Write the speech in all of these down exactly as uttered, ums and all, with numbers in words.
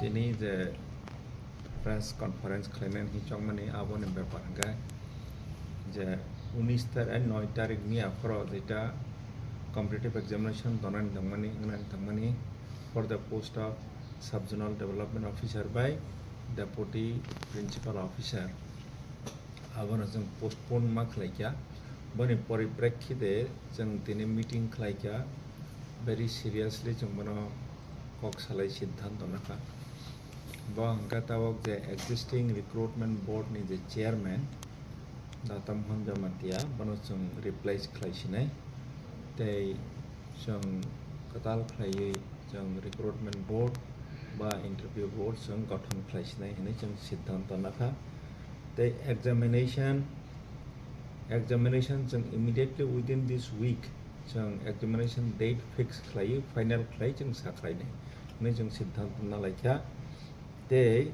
Tini je press conference khlainani hinwi chongmani aboni bepar hwnkhe je unis tarik, noi tarik ni aphoro jeta competitive examination donani tongmani, wngnani tongmani for the post of Sub Zonal Development Officer by Deputy Principal Officer. Abono chwng postpone ma khlaikha. Boni poriprekhite chwng tini meeting khlaikha. Very seriously chwng bono kok salai siddhanto nakha. Bo hwnkha tabok je existing recruitment board ni je chairman Datam Hon Jamatia, bono chwng replace khlai sinai. Tei chwng kwtal khlaiwi chwng recruitment board ba interview board chwng gothon khlai sinai hinwi chwng siddhanto nakha. Tei examination, examination chwng immediately within this week chwng examination date fix khlaiwi final khlai chwng sa khlainai hinwi chwng siddhanto nalaikha. Tei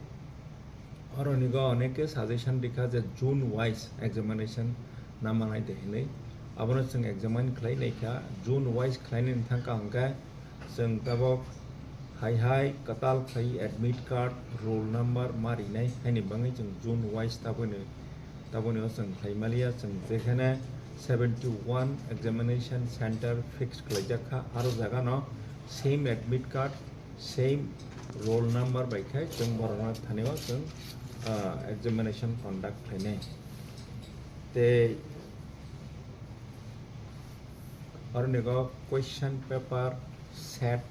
oronigo oneke suggestion rikha je June wise examination namanai de hinwi. Abono chwng examine khlai naikha, June wise khlainani thangkha hwnkhe chwng tabok hai hai kwtal khlai admit card, roll number ma rinai haini bagwi chwng June wise taboni, taboni o chwng khlai maliya. Chwng jekhene seventy one examination center fixed khlaijak kha, aro jagano same admit card, same roll number bai khai chwng borokno thani o chwng, ah, examination conduct khlainai. Tei oronigo question paper set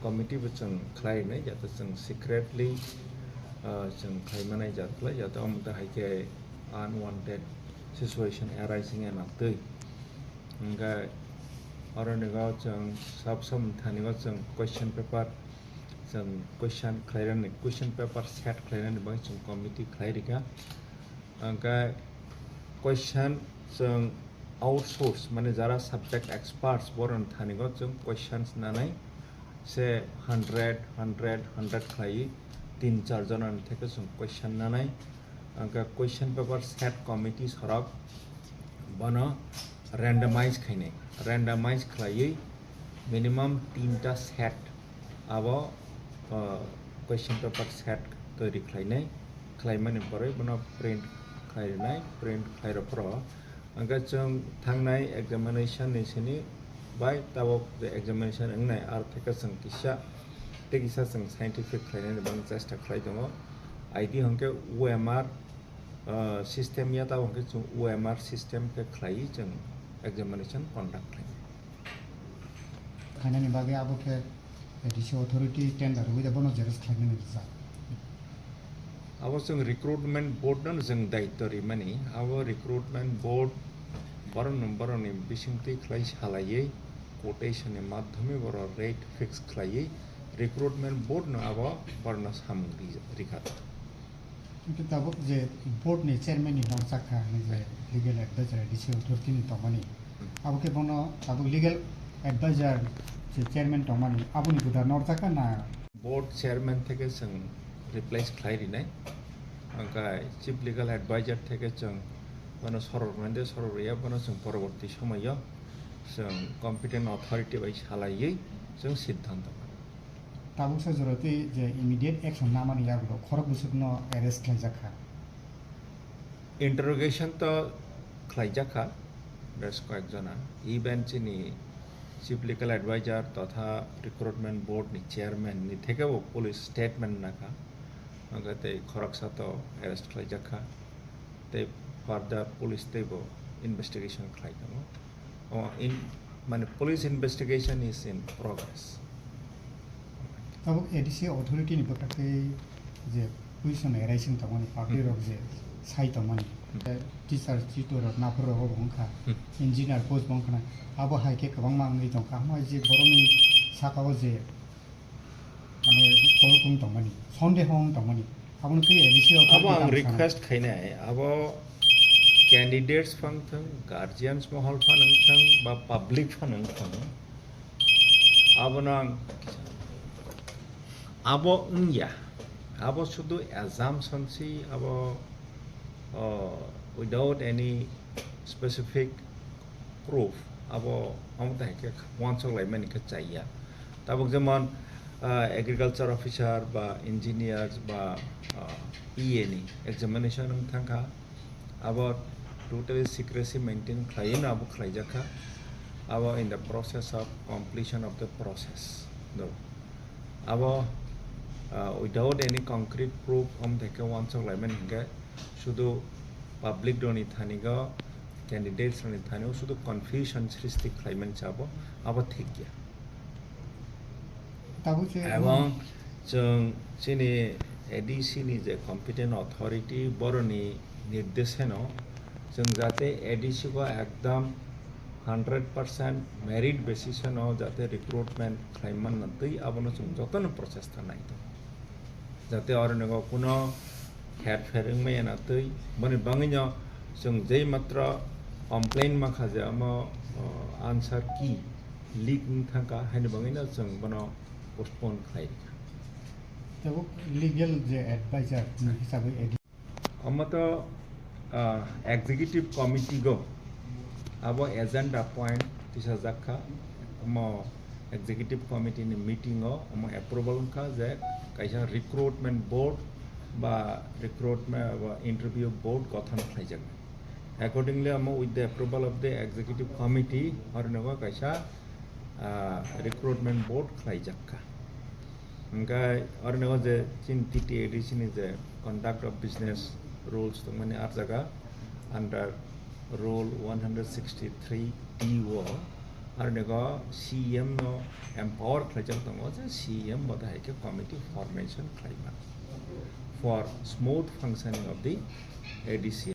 committee bo chwng khlai rinai, jate chwng secretly, ah, chwng khlai manai jat khlai, jate omo twi hai khe unwanted situation arising ya nang twi. Hwnkhe oronigo chwng sab sam thani o chwng question paper chwng question khlairani, question paper set khlairani bagwi chwng committee khlai rikha. Hwnkhe question chwng outsource, mane jara subject experts, borokni thani o chwng questions nanai se hundred, hundred, hundred khlaiwi tin char jonani theke chwng question nanai. Hwnkhe question paper set committee sorok bono randomize khainai, randomize khlaiwi minimum tinta set abo, uh, question paper set toiri khlainai, khlaimani pore bono print khlai rinai, print khlai rw phoro. Hwnkhe chwng thangnai examination ni sini bai tabok je examination wngnai, aro theke chwng kisa tei kisa chwng scientific khlainani bagwi chesta khlai tongo. I D hwnkhe O M R, uh, system ya, tabok hwnkhe chwng O M R system khe khlaiwi chwng examination conduct khlainai. Khainani bagwi abo khe A D C authority tender rwui da bono xerox khlainani rijak. Abo chwng recruitment board no chwng daityo rimani. Abo recruitment board borokno, borokni bisingtwi khlai salaiwi quotation ni madhyome borok rate fix khlaiwi recruitment board no abo borokno samung ri-, rikha. Hwnkhe tabuk je board ni chairman ni norjak kha hinwi je legal advisor A D C authority ni tongmani. Hmm. Abo khe bono tabuk legal advisor je chairman tongmani aboni gwdar norjak kha na? Board chairman theke chwng replace khlai rinai. Hwnkhe chief legal advisor theke chwng bono sorok rwnai de, sorok rwya bono chwng poroborti somoyo chwng competent authority bai salaiwi chwng siddhanto. Tabuksa jora tei je immediate action namani yagulo khorok bwswkno arrest khlaijak kha. Interrogation to khlaijak kha bes koyek jona, even chini chief legal advisor totha recruitment board ni chairman ni thekebo police statement nakha, hwnkhe tei khoroksa to arrest khlaijak kha, tei further police teibo investigation khlai tongo. O in, mane, police investigation is in progress. Tabuk A D C authority ni bwkhak tei je position arising tongmani, public rok je sai tongmani, eh, teacher, tutor rok, naphar rok bo wngkha, engineer post bo wngkha na, abo hai khe kwbangma wngwi tongkha. Hamya je borokni saka o je mane, kolokung tongmani, sondeho wng tongmani, abono twi A D C o abo ang request khainai, abo candidates phano wngthang, guardians mohol phano wngthang, ba public phano wngthang, abono ang, abo wngya, abo sudu assumption si, abo, oh, without any specific proof, abo, abo tai khe uansuk laimani khe chaya. Tabuk jemon, Ah, agriculture officer ba engineers ba, ah, E A ni examination wng thangkha, abo totally secrecy maintain khlaiwi no abo khlaijakha, abo in the process of completion of the process. No. Abo, ah, without any concrete proof, om theke wansok laimani hinkhe sudu public rokni thani go, candidates rokni thani o sudu confusion srishti khlaimani se abo, abo thik ya. Tabuk se Ebong chwng chini A D C ni je competent authority boroni nirdesheno chwng jate A D C go ekdam hundred percent merit basis no jate recruitment khlaiman na twi abono chwng jotono process ta nai tongo. Jate oro nego kuno herpher wngmaya na twi, boni bangwino chwng jei matra complain mankha je omo, o, answer key leak wng thangkha, haini bangwino chwng bono postpone khlai rikha. Tabuk legal je advisor ni hisabwi edi- Omo to, ah, executive committee go abo agenda point tisajakha, omo executive committee ni meeting o omo approval wngkha je kaisa recruitment board ba recruitment ba interview board gothon khlaijak. Accordingly, omo with the approval of the executive committee, oro nego kaisa, ah, recruitment board khlaijakha. Hingke oro nego je chini T T A D C ni je conduct of business rules tongmani, ah jaga under rule one hundred sixty-three D o, oro nego C E M no empower khlaijak tongo je C E M bo hai khe committee formation khlaima for smooth functioning of the A D C.